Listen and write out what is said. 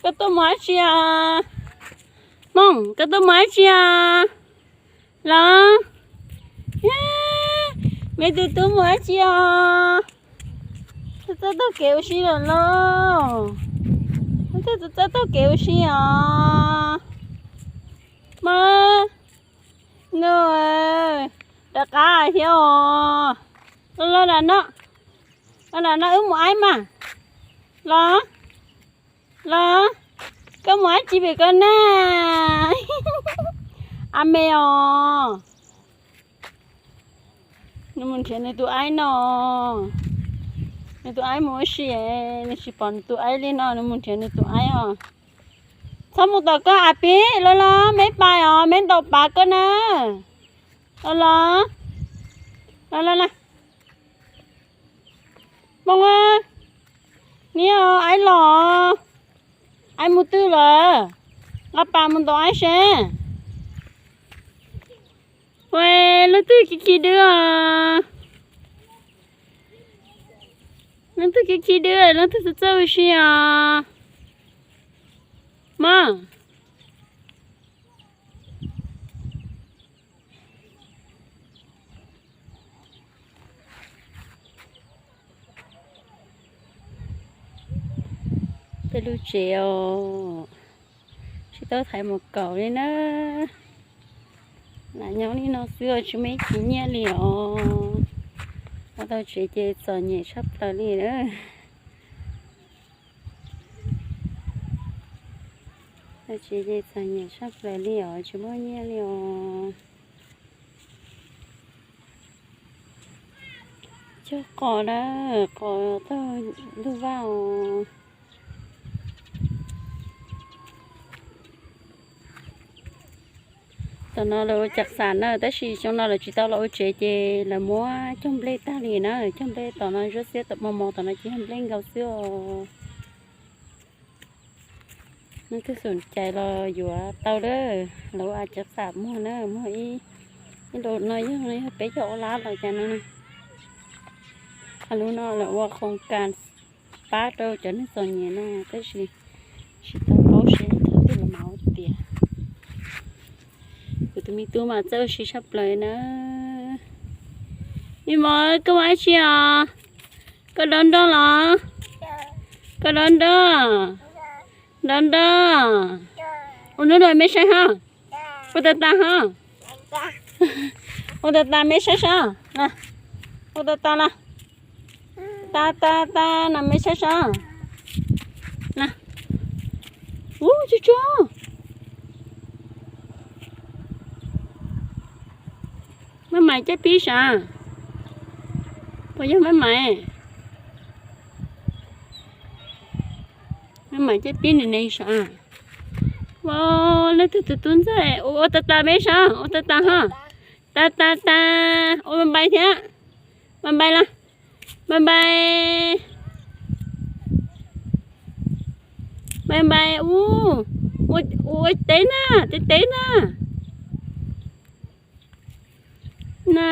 Koj tuaj mus dab tsi os? Hmoob, koj tuaj mus dab tsi os? Los, me tus tub mus dab tsi os? Txawj txawj taug kev ua si lawm lauj. Txawj txawj taug kev ua si os. Hmoob, nws rov qab thiab os. Los, los, los no, los no wb mus aib mas. Los, los, koj mus dab tsi pem koj na? A me os. Nws mus nrhiav nws tus aib no. Nws tus aib mus ua si, nws tsis pom nws tus aib li no, nws mus nrhiav nws tus aib os. Txhob mus tom koj a pib, los los, me pais os, me ntaus pav koj na. Los los, los los, los. Hmoob, niam, aib los, aib mus twg lawm? Nqa pas mus ntaus aib seb. Ua, leej twg khi khi dwb os? Leej twg khi khi dwb, leej twg txawj txawj ua si os? Mog. Tej lub tsev os, tsis tau thaiv mus kaum li na. Lam nyob li no xwb os, tsis muaj ib tug nyiaj li os. Los tau tsev ces txom nyem tshaj plaws li na. Tau tsev ces txom nyem tshaj plaws li os, tsis muaj nyiaj li os. Cog qos na, qos taug ntug vaj os. Tom no lawv ua cam xam na, tab sis xyoo no lawv tsis tau los ua tsev ces lawv muab cog nplej tag li na. Cog nplej tom no, zuab xiab tom mos mos tom no ces yog nplej nkaus xwb os. Leej twg xom cai los yuav tau lawm, lawv ua cam xam muag na, muag ib, ib lub no yog, yog peb caug ob lab los cas no na. Lub no lawv ua khoos kas pab rau cov neeg txom nyem no, tab sis tsis tau paub seb thawj twg los mam ua tiav. Kuv tus me tub mas txawj ua si tshaj plaws na. Me mos, koj mus dab tsi os? Koj dob nroj los? Koj dob nroj? Dob nroj. Ua hnub nrog me saib hab. Ua tas tas hab. Ua tas tas me saib sab. Ua tas tas los. Tas tas tas no me saib sab. Ub, tsuag tsuag. Maj mais caij pib sav. Puas yog maj mais? Maj mais caij pib nws neeg sav. Ua, leej twg tus tub ntxawg. Ua tas tas me saib, ua tas tas hab. Tas tas tas, ua npais npais thiab. Npais npais los. Npais npais. Npais npais, ub, ua teb na, teb teb na. Na,